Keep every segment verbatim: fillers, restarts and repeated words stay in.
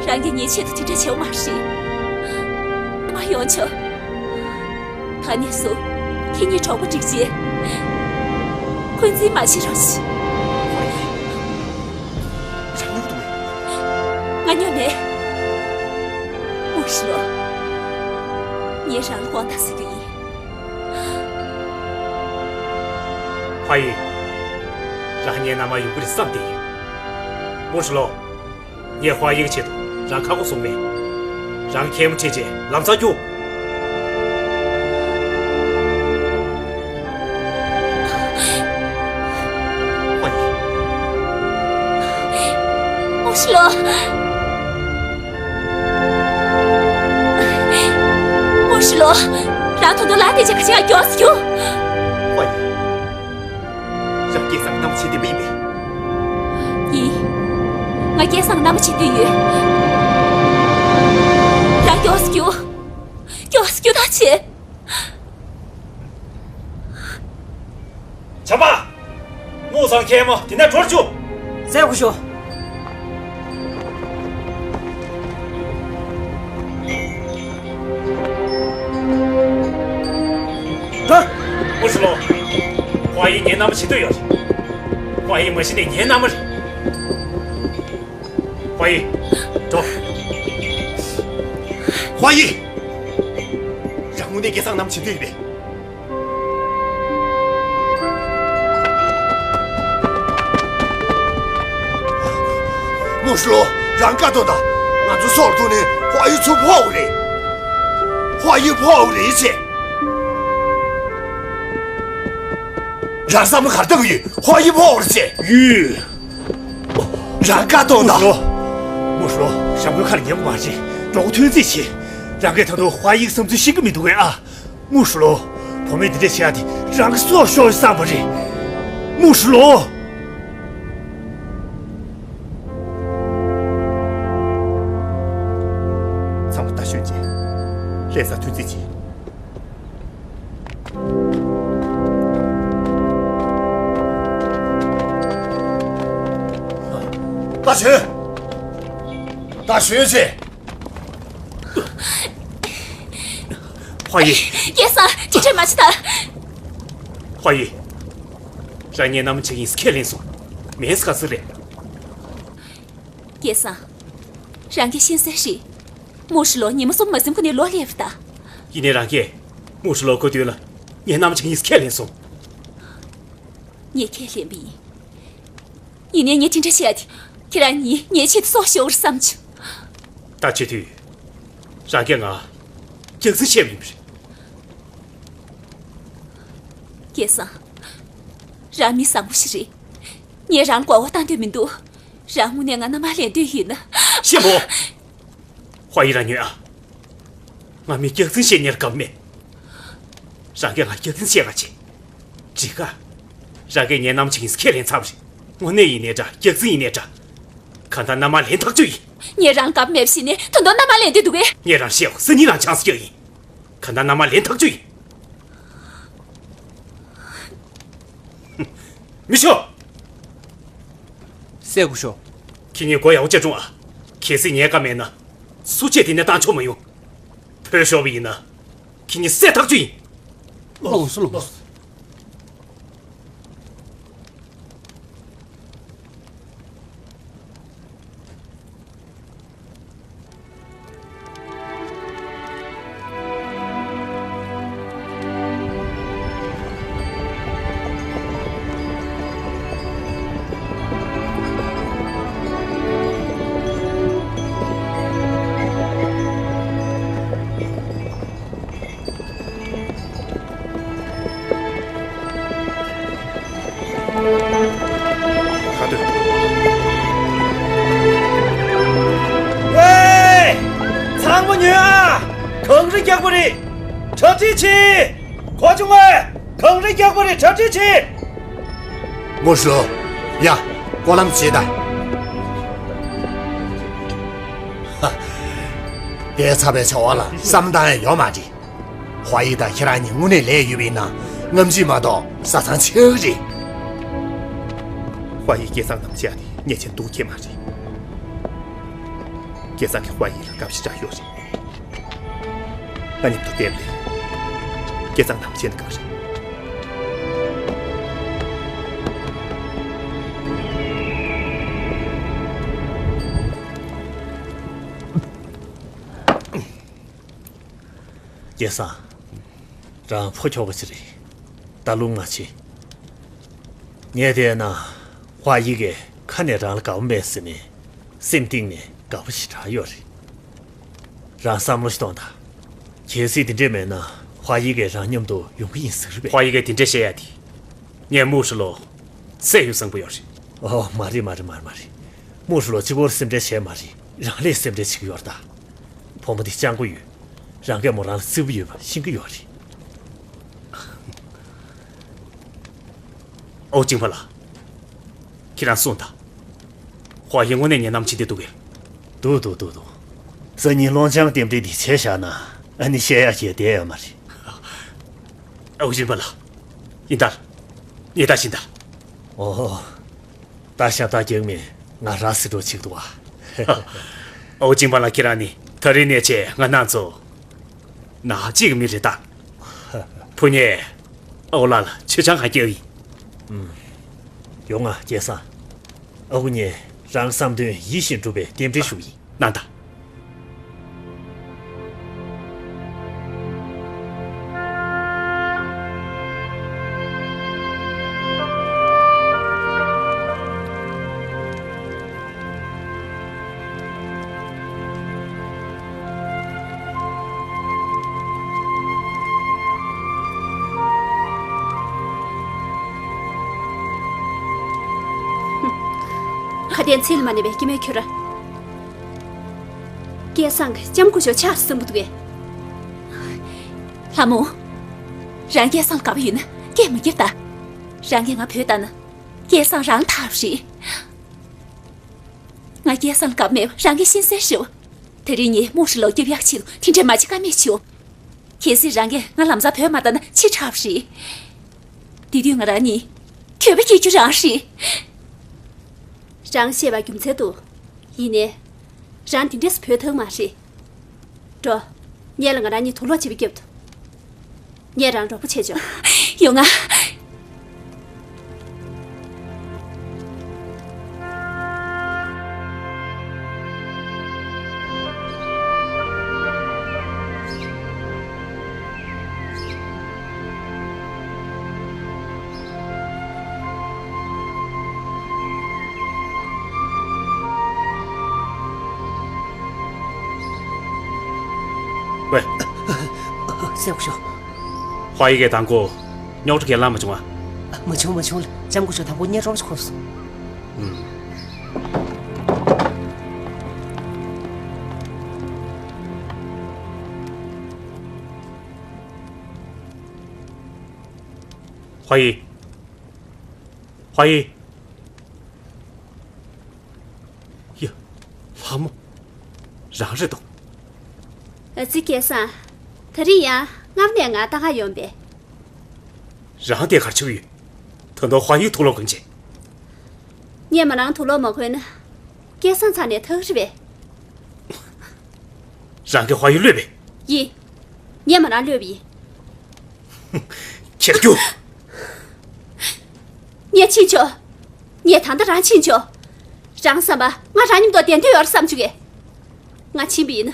རང་གིས་ངའི་ཆེད་དུ་དེ་འདྲ་བྱེད་པ་མ་རེད། མ་ཡོང་ཆོག་ད་ནས་བཟུང་ཁྱེད་གཉིས་གྲོགས་པོ་སྒྲིག་བྱས། འཁོན་འཛིན་མ་བྱེད་རོགས་ཞེས། ཧྭ་ཡི། རང་སྨྱོ་འདུག་གས། ང་སྨྱོ་མེད། མུ་ཧྲི་ལོ། ངས་རང་ལ་དགོངས་དག་ཟེར་རྒྱུ་ཡིན། ཧྭ་ཡི། རང་ངའི་མནའ་མར་ཡོང་གི་རེད་བསམ་བསྡད་ཡོད། མུ་ཧྲི་ལོ། ངས་ཧྭ་ཡི་གི་ཆེད་དུ་རང་ཁ་ཁོག་བཟུང་མེད། རང་གད་མོ་ཁྲིད་བྱས་ལམ་སང་རྒྱུགས། ཧྭ་ཡི། མུ་ཧྲི་ལོ། མུ་ཧྲི་ལོ། རང་ད་དུང་ལབ་བསྡད་བྱས་ག་ཅི་ཡང་མགྱོགས་སུ་རྒྱུགས། ཧྭ་ཡི། རང་སྐལ་བཟང་མནའ་མ་བྱེད་འདོད་པ་ཡིན་པས། ཡིན། ང་སྐལ་བཟང་མནའ་མ་བྱེད་འདོད་ཡོད། རང་མགྱོགས་སུ་རྒྱུགས། མགྱོགས་སུ་རྒྱུགས་ཐག་བྱེད། བྱམས་པ། མུ་ཧྲི་ལོ་གད་མོ་དེ་ནས་འགྲོ་རུ་བཅུག། ཟེར་དགོས་ཤོག། འགྲོ། མུ་ཧྲི་ལོ། ཧྭ་ཡི་ངའི་མནའ་མ་བྱེད་འདོད་ཡོད་རེད། ཧྭ་ཡི་མ་གཞི་ནས་ངའི་མནའ་མ་རེད། ཧྭ་ཡི། འགྲོ། ཧྭ་ཡི། རང་དངོས་གནས་སྐལ་བཟང་མནའ་མ་བྱེད་འདོད་ཡོད་པས། མུ་ཧྲི་ལོ། རང་བཀའ་གཏོང་དང་། ང་ཚོ་སྲོག་ཐོག་ནས་ཧྭ་ཡི་ཚུར་འཕོ་བ་རེད། ཧྭ་ཡི་འཕོ་བ་རེད་ཅེས། རང་བསམ་བློ་ག་རེ་བཏང་གི་ཡོད། ཧྭ་ཡི་འཕོ་བ་རེད་ཅེས། ཡོད། རང་བཀའ་གཏོང་དང་། མུ་ཧྲི་ལོ། མུ་ཧྲི་ལོ། ཞབས་འཁོན་ཁ་ལ་ཉན་དགོས་མ་རེད། གྲོགས་ཐོན་རྩིས་བྱེད། རང་གིས་ད་དུང་ཧྭ་ཡི་བསམ་ཚུལ་ཤེས་ཀྱི་མི་འདུག་གས་ཨ། མུ་ཧྲི་ལོ། བུ་མོས་འདི་འདྲ་བྱས་ཏེ་རང་གི་སྲོག་ཤོར་བསམ་པ་རེད། མུ་ཧྲི་ལོ། ཚང་མ་རྟ་ཞོན་བྱས། ལྷ་སར་ཐོན་རྩིས་བྱེད། རྟ་ཞོན། རྟ་ཞོན་བྱས། ཧྭ་ཡི། སྐལ་བཟང་། དེ་འདྲ་མ་བྱེད་ད། ཧྭ་ཡི། རང་ངའི་མནའ་མ་བྱེད་ཀྱི་ཡིན་ཟེར་ཁས་ལེན་སོང་། མེད་ཟེར་ག་ཚོད་རེད། སྐལ་བཟང་། རང་གིས་ཤེས་གསལ་རེད། མུ་ཧྲི་ལོ་ཉི་མ་གསུམ་མ་ཟིན་གོང་ནས་ལོག་སླེབས་པ་ད། ཡིན་ནའི་རང་གིས་མུ་ཧྲི་ལོ་དགོས་དུས་ལ་ངའི་མནའ་མ་བྱེད་ཀྱི་ཡིན་ཟེར་ཁས་ལེན་སོང་། ངས་ཁས་ལེན་པ་ཡིན། ཡིན་ནའི་ངས་དེ་འདྲ་བྱས་ཏེ་ཁྱེད་རང་གཉིས་ངའི་ཆེད་དུ་སྲོག་ཤོར་བསམ་བྱུང་། ད་བྱེད་དུས། རང་གིས་ང་སྐྱག་རྫུན་བཤད་མིན་པ་རེད། སྐལ་བཟང་། རང་མི་བཟང་པོ་ཞིག་རེད། ངས་རང་མགོ་བོ་བཏང་འདོད་མི་འདུག། རང་དངོས་གནས་ང་མནའ་མ་ལེན་འདོད་ཡོད་ན། ཤེས་མོ། ཧྭ་ཡི། རང་ཉོན་ཨ། ང་མི་སྐྱག་རྫུན་བཤད་མཁན་དགའ་མེད། རང་གིས་ང་སྐྱག་རྫུན་བཤད་ག་བྱེད། འགྲིག་ག། རང་གིས་ངའི་མནའ་མ་བྱེད་ཀྱི་ཡིན་ཟེར་ཁས་ལེན་ཚར་བ་རེད། དངོས་གནས་ཡིན་ནའི་འདྲ། སྐྱག་རྫུན་ཡིན་ནའི་འདྲ། གང་ལྟར་མནའ་མ་ལེན་ཐག་ཆོད་ཡིན། ངས་རང་དགའ་པོ་མེད་པ་ཤེས་ནས་ད་དུང་མནའ་མ་ལེན་འདོད་འདུག་གས། ངས་རང་བཤད་འོ། སང་ཉིན་རང་ཆང་ས་རྒྱག་ཡིན། གང་ལྟར་མནའ་མ་ལེན་ཐག་ཆོད་ཡིན། མི་ཤོག། སྲས་སྐུ་ཞབས། ཁྱེད་གཉིས་མགོ་ཡག་པོ་བཅག་བྱུང་ཨ། གལ་སྲིད་ངའི་བཀའ་མེད་ན། སུ་གཅིག་དེ་ནས་བཏང་ཆོག་མ་ཡོང་། བུད་ཤོར་བ་ཡིན་ན། ཁྱེད་གཉིས་བསད་ཐག་ཆོད་ཡིན། ལགས་སོ། ལགས་སོ། ག་དུས། ཝེ། ཚང་མ་ཉོན་ཨ། གངས་རི་རྒྱག་པ་རེད། གྲ་སྒྲིག་བྱེད། གོ་བྱུང་ངས། གངས་རི་རྒྱག་པ་རེད། གྲ་སྒྲིག་བྱེད། མུ་ཧྲི་ལོ། ཡ། སྐོར་ལམ་བྱེད་དང་། ཧ། དེ་ཚ་བའི་བྱ་བ་ལ་བསམ་བཏང་ཡ་ཡོད་མ་རེད། ཧྭ་ཡི་དང་ཁྱེད་རང་གཉིས་དངོས་གནས་ལས་ཡོད་པ་ཡིན་ན་རྔམ་བརྗིད་མ་གཏོགས་བཟའ་ཚང་ཆགས་ཀྱི་རེད། ཧྭ་ཡི་སྐལ་བཟང་རྣམས་བྱས་ཏེ་ཉེས་ཆད་འདུག་ཁྱེད་མ་རེད། སྐལ་བཟང་གིས་ཧྭ་ཡི་ལ་དགའ་བཞིན་རག་ཡོད་རེད། ང་མཉམ་དུ་བསྡད་པ་རེད། སྐལ་བཟང་ནམ་ཕྱིན་ན་དགའ་རེད། སྐལ་བཟང་། རང་ཕོ་ཁྱོ་ག་ཅིག་རེད། ད་ལུང་མ་བྱེད། ངས་བལྟས་ན། ཧྭ་ཡི་གིས་ཁ་ནས་རང་ལ་དགའ་པོ་མེད་ཟེར་ནས། སེམས་གཏིང་ནས་དགའ་པོ་ཞེ་དྲག་ཡོད་རེད། རང་བསམ་བློ་ཞིག་གཏོང་དང་། གལ་སྲིད་དེ་འདྲས་མེད་ན། ཧྭ་ཡི་གིས་རང་མཉམ་དུ་ཡོང་གི་ཡིན་ཟེར་བས། ཧྭ་ཡི་གིས་དེ་འདྲས་བཤད་ཡ་དེ། ངས་མུ་ཧྲི་ལོ་བསད་ཡོད་བཟང་པོ་ཡོད་རེད། ཨོ། མ་རེད་མ་རེད་མ་རེད་མ་རེད། མུ་ཧྲི་ལོ་གཅིག་པོར་སེམས་ཁྲལ་བྱས་མ་རེད། རང་ལ་སེམས་ཁྲལ་བྱེད་ཀྱི་ཡོད་རེད་ད། བུ་མོ་དེ་སྤྱང་པོ་ཡོད། རང་གིས་མོ་རང་ལ་བརྩེ་པོ་ཡོད་པ་ཤེས་ཀྱི་ཡོད་རེད། ཨོ་ཅིང་ཕ་ལ། ཁྱེད་རང་གསུངས་དང་། ཧྭ་ཡི་དངོས་གནས་ངའི་ནང་མི་ཆེན་དེ་འདུག་གས། འདུག་འདུག་འདུག་འདུག་སང་ཉིན་སློང་ཆང་རྟེན་འབྲེལ་འདི་བྱས་བཞག་ན། ཨ་ནི་བཤད་ཡག་གི་བསྡད་ཡོད་མ་རེད། ཨོ་ཅིང་ཕ་ལ། ཡིན་ད། ངས་ད་ཤེས་ད། ཨོ། ད་ཞབས་ཐག་རྒྱག་མིན་ང་རང་སྲིད་གྲོགས་ཅིག་འདུག་ཨ། ཨོ་ཅིང་ཕ་ལ། ཁྱེད་རང་ནི་ད་རིང་ནས་བྱས་ང་རང་ཚོ་ནག་གཅིག་གི་མི་རེད་ད། ཕུ་ཉེ། ཨོ་ལ་ལ་མཆོད་ཆང་གང་སྐྱེལ་ཡིན། ཡོང་ང་སྐལ་བཟང་། ཨ་ཁུ་ཉེ། རང་བསམ་དོན་ཡིད་བཞིན་འགྲུབ་པའི་རྟེན་འབྲེལ་ཞུ་ཡིན། གནང་དང་། ཁ་དན་ཚིག་ལ་མ་གནས་པའི་སྐྱེ་མེད་ཁྱོད་ར། སྐལ་བཟང་གི་ལྕམ་སྐུ་ཞབས་ཆགས་སུ་འབུ་འདུག་གས། ལྷ་མོ། རང་སྐལ་བཟང་ལ་དགའ་པོ་ཡོད་ན་སྐད་མ་ཁྱེར་ད། རང་གིས་ང་བོས་བཏང་ན། སྐལ་བཟང་རང་ཐར་རེད། ང་སྐལ་བཟང་ལ་དགའ་པོ་མེད་པ་རང་གིས་ཤེས་གསལ་རེད། དེ་རིང་ངས་མུ་ཧྲི་ལོ་སྐྱོབ་ཡག་ཆེད་དུ་དེ་འདྲའི་མ་བྱེད་ཀ་མེད་བྱེད། གལ་སྲིད་རང་གིས་ང་ལམ་སང་བོས་མ་བཏང་ན་ཕྱི་དྲགས་པ་རེད། དེ་དུས་ང་རང་ཉིད་འགྱོད་པ་སྐྱེ་རྒྱུ་རང་རེད། རང་བཤད་པ་རྒྱུ་མཚན་འདུག་ཡིན་ནའི། རང་དེ་འདྲས་སུ་བོས་ཐུབ་མ་རེད། འགྲོ། ངེད་ལ་ང་རང་གཉིས་དུག་ལོག་བྱེད་པའི་སྐབས་དུ། ངས་རང་རོགས་པ་བྱེད་ཆོག་ཡོང་ང་། ཝེ། སེམས་ཤོག་ཧྭ་ཡི་གིས་དང་པོ་རྙོག་དྲ་གང་ལ་མ་བྱུང་ང་། མ་བྱུང་མ་བྱུང་། ལྕམ་སྐུ་ཞབས་དང་པོ་ཉལ་གྲོགས་ཤིག་ཁོམ་སོང་། ཨུམ། ཧྭ་ཡི། ཧྭ་ཡི། ཡ། ལྷ་མོ། རང་རེད་འདུག་ཨ་ཙི་སྐལ་བཟང་། དེ་རིང་ཡང་སྔར་ནས་ང་ལྟ་ག་ཡོང་པས། རང་དེ་གར་ཆུག་ཡོད། ད་དུང་ཧྭ་ཡི་དུག་ལོག་གོན་ཆེ། ངས་མོ་རང་དུག་ལོག་མ་གོན་ན། སྐལ་བཟང་ཚང་ནས་ཐག་རིང་བས། རང་གིས་ཧྭ་ཡི་གློད་པས། ཡིན། ངས་མོ་རང་གློད་པ་ཡིན། ཁྱེར་རྒྱུགས། ངས་ཕྱིན་ཆོག་ངས་ད་ལྟ་རང་ཕྱིན་ཆོག་རང་བསམ་པ་ང་རང་མཉམ་དུ་བསྡད་འདོད་ཡོད་རེད་བསམ་བྱུང་གས། ང་ཕྱིན་པ་ཡིན་ན།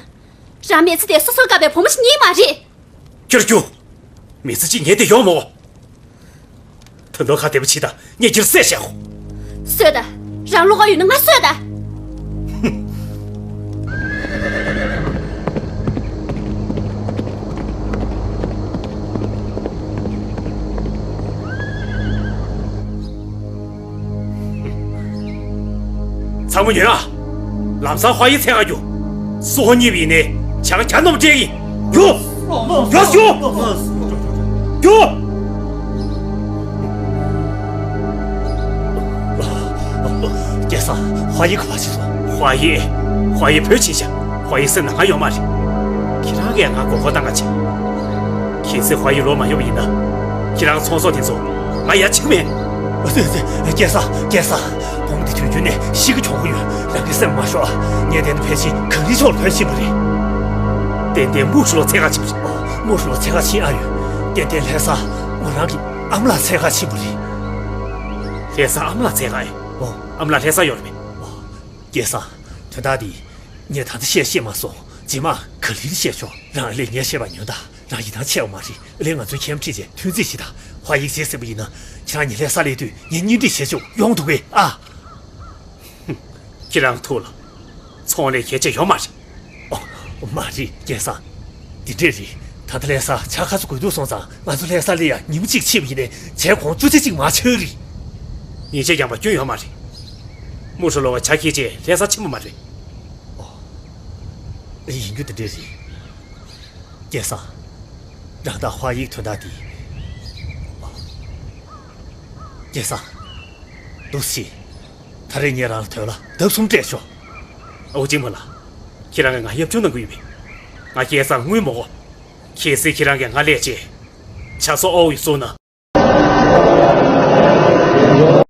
རང་མི་ཚེ་དེ་སོ་སོར་བཀག་པའི་བུ་མོ་ཞིག་ཡིན་མ་རེད། ཁྱེར་རྒྱུགས། མི་ཚེ་གཅིག་ངའི་དེ་ཡོང་མོ། ད་དུང་ཁ་བདེ་པོ་བྱེད་དང་། ངས་ཁྱེར་བསད་བཞག་གོ། གསོད་དང་། རང་བློ་ཁོག་ཡོད་ན་ང་གསོད་དང་། ཚང་མ་ཉོན་ཨ། ལམ་སང་ཧྭ་ཡི་འཚོལ་ག་རྒྱུགས། སྲོག་ཉེས་པ་ཡིན་ནའི་ཆང་གྱ་ནོམ་སྤྲད་ཀྱི་ཡིན། རྒྱུགས། རྒྱུགས། རྒྱུགས། རྒྱུགས། སྐལ་བཟང་། ཧྭ་ཡི་ག་པར་ཕྱིན་སོང་། ཧྭ་ཡི། ཧྭ་ཡི་བོད་ཕྱིན་ཤག་ཧྭ་ཡི་སེམས་ནང་ང་ཡོད་མ་རེད། ཁྱེད་རང་གིས་ང་མགོ་སྐོར་བཏང་ག་བྱེད། གལ་སྲིད་ཧྭ་ཡི་ལོག་མ་ཡོང་བ་ཡིན་ན། ཁྱེད་རང་ཚོང་ཟོག་དེ་ཚོ་ང་ཡར་ཕྱིན་མེད། སྐལ་བཟང་། སྐལ་བཟང་། ཁོང་འདི་དུས་རྒྱུན་ནས་ཤི་གི་གྱོང་གི་ཡོད། རང་གི་སེམས་མ་ཤོར་ཨ། ངས་བསྟན་ན་ཕལ་ཆེར་གངས་རིའི་ཕྱོགས་ལ་ཕེབས་ཕྱིན་པ་རེད། ཏན་ཏན་དམུ་ཧྲི་ལོ་འཚོལ་ག་ཕྱིན་པ་རེད། དམུ་ཧྲི་ལོ་འཚོལ་ག་ཕྱིན་ཨ་ཡོད། ཏན་ཏན་ལྷ་ས་མོ་རང་གི་ཨ་མ་ལགས་འཚོལ་ག་ཕྱིན་པ་རེད། ལྷ་ས་ཨ་མ་ལགས་འཚོལ་ག་ཨེ། ཨོ། ཨ་མ་ལགས་ལྷ་ས་ཡོད་རེད་པས། སྐལ་བཟང་། དོན་དག་འདི། ངས་ད་ལྟ་བཤད་ཤེས་མ་སོང་། རྗེས་མ་ག་ལེར་བཤད་ཆོག་རང་ལས་ངས་བཤད་པ་ཉོན་དང་། རང་ཡིད་ཐང་ཆད་པ་མ་རེད། ལས་ང་ཚོའི་ཁྱིམ་ཁྲིད་བྱས་ཐུན་རྩིས་ཤིག་དང་། ཧྭ་ཡིག་བྱེད་ཟེར་བ་ཡིན་ན། ཁྱེད་རང་གཉིས་ལྷ་ས་སླེབས་དུས་ངས་གཉེན་སྒྲིག་བྱེད་ཆོག་ཡོང་འདུག་གས་ཨ། ཁྱེད་རང་ཐུགས་ལ། ཚོང་ལས་གལ་ཆེ་ཡོད་མ་རེད། ཨོ། མ་རེད་སྐལ་བཟང་། འདི་འདྲས་རེད། ད་ལྟ་ལྷ་ས་ཆ་ཁ་ཚོ་དགོས་འདུག་སོང་ཙང་། ང་ཚོ་ལྷ་ས་སླེབས་ཡ་ཉིན་མོ་གཅིག་ཕྱིན་པ་ཡིན་ནའི་བྱས་གོང་བཅུ་ཆ་གཅིག་མ་ཆག་རེད། ཉིན་ཤས་འགྱངས་པ་སྐྱོན་ཡོད་མ་རེད། དམུ་ཧྲི་ལོ་བ་ཇ་ཁྱི་ཅེ་ལྷ་ས་ཕྱིན་པ་མ་རེད། ཨོ། ཡིན་རྒྱུ་དེ་འདྲས་རེད། སྐལ་བཟང་། རང་དང་ཧྭ་ཡིག་དོན་དག་འདི། སྐལ་བཟང་། འདུག་སེ། ད་རེས་ངས་རང་ལ་དོན་ལ་ལྡབ་གསུམ་སྤྲད་ཆོག་ཨའུ་གཅིག་མ་ལ། ཁྱེད་རང་གིས་ང་གཡབ་ཆུང་གནང་གི་ཡོད་པས། ང་སྐལ་བཟང་དངུལ་མོ་གོ། གལ་སྲིད་ཁྱེད་རང་གིས་ང་ལས་བྱེད། ཆ་སོ་ཨའུ་ཡི་སོ་ན།